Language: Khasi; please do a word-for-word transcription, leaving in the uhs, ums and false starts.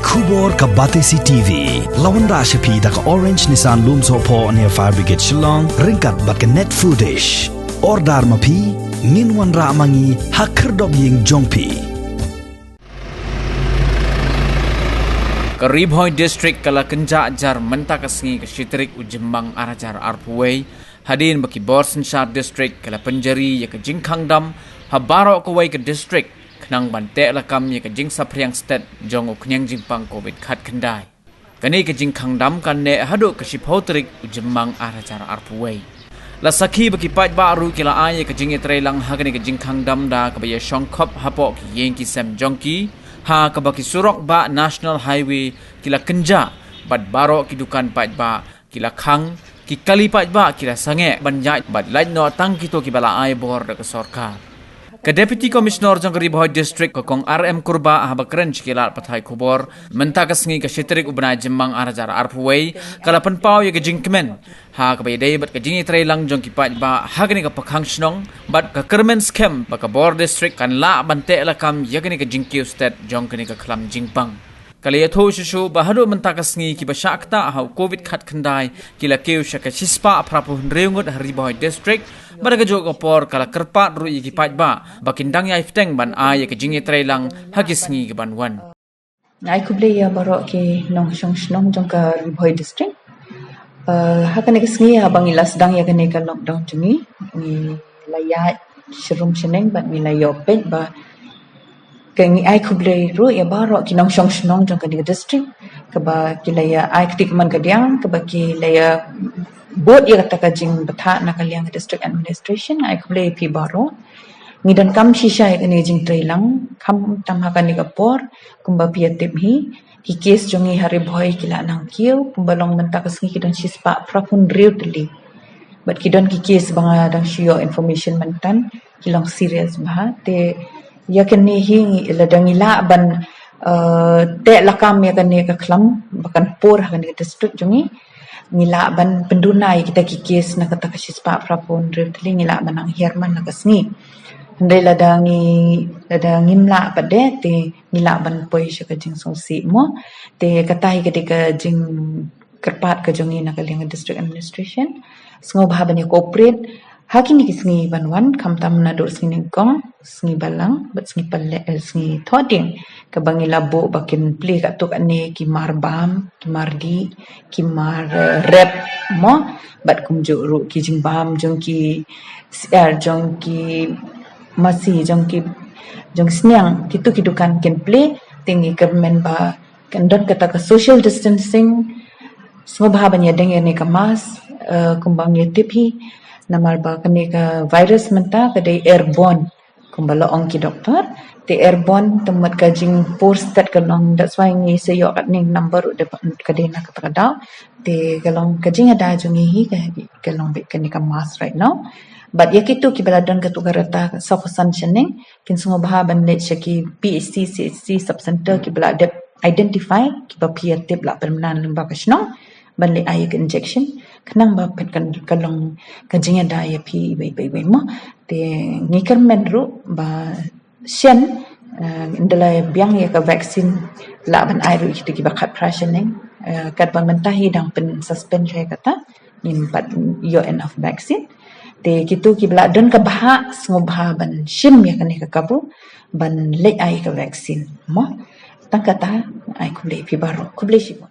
Khubor ka Batesi T V. La wanrah sha phi da ka Orange Nissan Lumsohphoh near Fire Brigade Shillong, ryngkat bad ka Net Foodish. Order ma phi, ngin wanrah ma ngi ha khyrdop ïing jong phi. Ka Ri Bhoi District ka la kynjah jar mynta ka sngi ka shi tarik u Jymmang ar hajar arphew wei, hadien ba ki bor synshar district ki la pynjari ïa ka jingkhang dam ha baroh kawei ka district, khnang ban teh lakam ïa ka jingsaphriang stet jong u khñiang jingpang covid khatkhyndai. Kane ka jingkhang dam kan neh haduh ka shiphew tarik u Jymmang ar hajar arphew wei. La sakhi ba ki paidbah ruh ki la ai ïa ka jingïatreilang ha kane ka jingkhang dam da kaba ïashongkhop hapoh ki ïing ki sem jong ki, ha kaba ki surok bah National Highway ki la kynjah, bad baroh ki dukan paidbah ki la khang, ki kali paidbah ki la sangeh ban ïaid bad lait noh tang kito kiba la ai bor da ka sorkar. Ka Deputy Commissioner jong ka Ri Bhoi District, ka Kong R M Kurbah, haba kren sha ki lad pathai khubor mynta ka sngi ka shi tarik u bnai Jymmang ar hajar arphew wei, ka la pynpaw ïa ka jingkmen ha kaba ïadei bad ka jingïatreilang jong ki paidbah ha kane ka pakhang shnong, bad ka kyrmen skhem ba ka bor district kan lah ban teh lakam ïa kane ka jingkiew stet jong kane ka khlam jingpang. Ka la ïathuh shuh shuh ba haduh mynta ka sngi kiba shah ktah ha u covid khatkhyndai ki la kiew sha ka shispah phraphew hynriew ngut ha Ri Bhoi District, bad ha kajuh ka por ka la kyrpad ruh ïa ki paidbah ba kin dang ïai bteng ban ai ïa ka jingïatreilang ha ki sngi kiban wan. Nga ai khublei ïa baroh ki nongshong shnong jong ka Ri Bhoi District. Eh, ha kane ka sngi haba ngi la sdang ïa kane ka lockdown jong ngi, ngi la ïaid sharum shaneng bad ngi la ïoh peit ba ka ngi ai khublei ruh ïa baroh ki nongshong shnong jong kane ka district, kaba ki la ïa ai kti kman ka diang, kaba ki la ïa bud ïa kata ka jingbthah na ka liang ka district administration. Nga ai khublei ïa phi baroh. Ngi donkam shisha ïa kane ka jingtreilang, khamtam ha kane ka por, kumba phi ïa tip hi, ki case jong ngi ha Ri Bhoi ki la nang kiew, kumba long mynta ka sngi ki don shispah phraphew hynriew tylli. Bad ki don ki case ba nga dang shu ïoh information mynta, ki long serious bha. Te ïa kane hi ngi, lada ngi lah ban, eh, teh lakam ïa kane ka khlam ba kan pur ha kane ka district jong ngi, ngi lah ban pynduna ïa kita ki case na kata ka shispah phraphew hynriew tylli, ngi lah ban nang hiar man la ka sngi. Hynrei lada ngi, lada ngim lah pat de, te ngi lah ban poi sha ka jingsngewsih mo. Te kata hi ka dei ka jingkyrpad ka jong ngi na ka liang ka district administration. Sngewbha ban ïa cooperate ha kine ki sngi ban wan, khamtam naduh sngi nyngkong, sngi balang bad sngi pale-, eh, sngi thohdieng, kaba ngi la buh ba kin plie katto katne ki mar bam, ki mar dih, ki mar, eh, rep mo, bad kumjuh ruh ki jingbam jong ki, eh, jong ki masi, jong ki, jong sniang, kito ki dukan kin plie. Te ngi kyrmen ba kan don kata ka social distancing. Sngewbha ban ïadeng ïa kane ka mask, eh, kumba ngi tip hi, namar ba kane ka virus mynta ka dei airborne, kumba la ong ki doktor. Te airborne, te mut ka jingpur stet ka long, that's why ngi sa ïoh katne number ruh, ka dei na kata ka daw. Te ka long ka jingïada jong ngi hi ka, ka long beit kane ka mask right now. Bad ïa kito kiba la don katto ka rta saw phew san shaneng, kin sngewbha ban leit sha ki P H C, C H C, sub center kiba la dep identify, kiba phi ïa tip la pynbna lyngba ka shnong, ban leit ai ka injection, khnang ba phin kan, kan long ka jingïada ïa phi iwei pa iwei mo. Te ngi kyrmen ruh ba shen, eh, ynda la biang ïa ka vaccine, lah ban ai ruh ïa kita kiba khatphra shaneng, eh, katba mynta hi dang pynsuspend ïa kata, ngim pat ïoh enough vaccine. Te kito kiba la don ka bhah, sngewbha ban shim ïa kane ka kabu ban leit ai ka vaccine mo. Tang kata, ai khublei phi baroh, khublei shibun.